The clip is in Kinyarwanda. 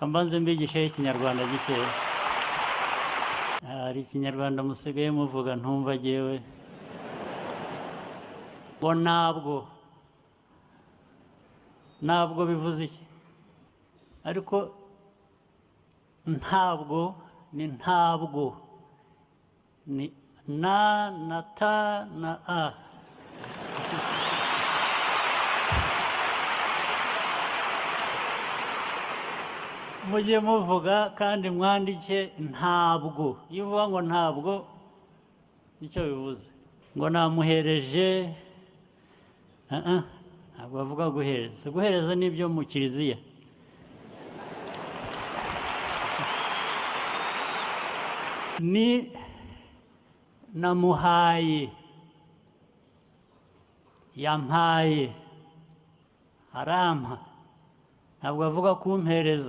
Mbanze mbigisheho Ikinyarwanda gikeya. Hari Ikinyarwanda musigaye muvuga ntumva jyewe, ngo ntabwo ntabwo bivuze iki, ariko ntabwo ni ntabwo, ni na na ta na a. Mujye muvuga kandi mwandike ntabwo. Iyo uvuga ngo ntabwo, nicyo bivuze. Ngo namuhereje, ah ah, ntabwo bavuga guhereza. Guhereza ni ibyo mu kiliziya. Ni namuhaye, yampaye, arampa. Ntabwo bavuga kumpereza.